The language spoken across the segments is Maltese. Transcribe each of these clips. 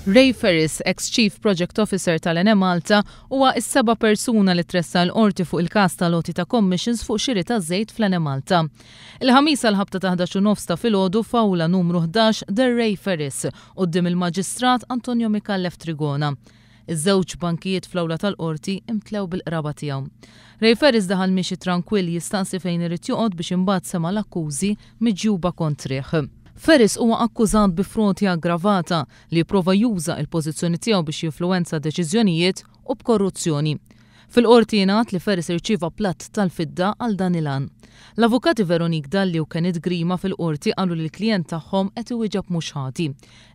Ray Ferris, eks Chief Project Officer tal-Enemalta, huwa s-seba' persuna li tressaq il-Qorti fuq il-każ tal-għoti ta' commissions fuq xiri ta' żejt fl-Enemalta. Il-Ħamis għall-ħabta ta' 11 u nofs ta' filgħodu f'awla numru 11 deher Ray Ferris quddiem il-Maġistrat Antonio Micallef Trigona. Iż-żewġ bankijiet fl-awla tal-Qorti imtlew bil-qraba tiegħu. Ray Ferris daħal miexi trankwill jistaqsi fejn irid joqgħod biex imbagħad sema' l-akkużi miġjuba kontrih. Ferris huwa akkużat bi frodi aggravata, li jipprova juża il-pożizzjoni tiegħu biex jinfluwenza deċiżjonijiet u b'korruzzjoni. Fil-Qorti jingħad li Ferris irċieva platt tal-fidda għal dan il-għan. L-Avukati Veronique Dalli u Kenneth Grima fil-Qorti qalu li l-klijent tagħhom qed iwieġeb mhux ħati.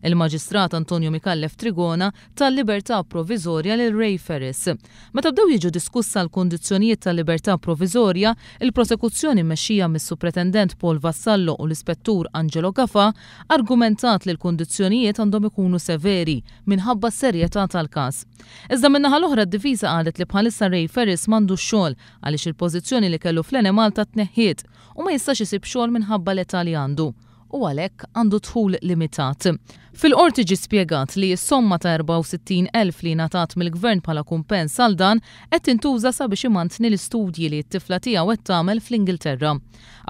Il-Maġistrat Antonio Micallef Trigona ta l-libertà proviżorja lil Ray Ferris. Meta bdew jiġu diskussa l-kundizzjonijiet tal-libertà proviżorja, il-Prosekuzzjoni mmexxija mis-Supretendent Paul Vassallo u l-Ispettur Angelo Gafà argumentat li l-kundizzjonijiet għandhom ikunu severi minħabba s-serjetà tal-każ. Iżda min-naħa l-oħra d-difiża qalet li bħalissa Ray Ferris m'għandux xogħol għaliex il-pożizzjoni li kellu fl-Enemalta tneħħiet u ma jistax isib xogħol minħabba l-età li għandu u għalhekk għandu dħul limitat. Fil-Qorti ġie spjegat li s-somma ta' 64,000 li ngħatat mill-Gvern bħala kumpens għal dan qed tintuża sabiex imantni l-istudji li t-tifla tiegħu qed tagħmel fl-Ingilterra.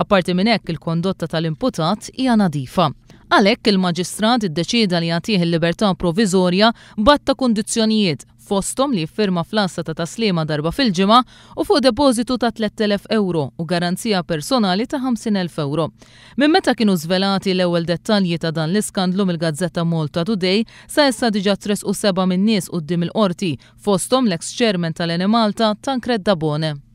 Apparti minn hekk il-kondotta tal-imputat hija nadifa. Għalhekk il-Maġistrat iddeċieda li jagħtih il-libertà proviżorja b'għadd ta' kundizzjonijiet, fosthom li jiffirma fl-għassa ta' Tas-Sliema darba fil-ġimgħa u fuq depożitu ta' 3,000 ewro u garanzija personali ta' 50,000 ewro. Minn meta kienu żvelati l-ewwel dettalji ta' dan l-iskandlu mill-gazzetta Malta Today, sa issa diġà tressqu sebgħa min-nies quddiem il-Qorti, fosthom l-eks Chairman tal-Enemalta, Tancred Dabone.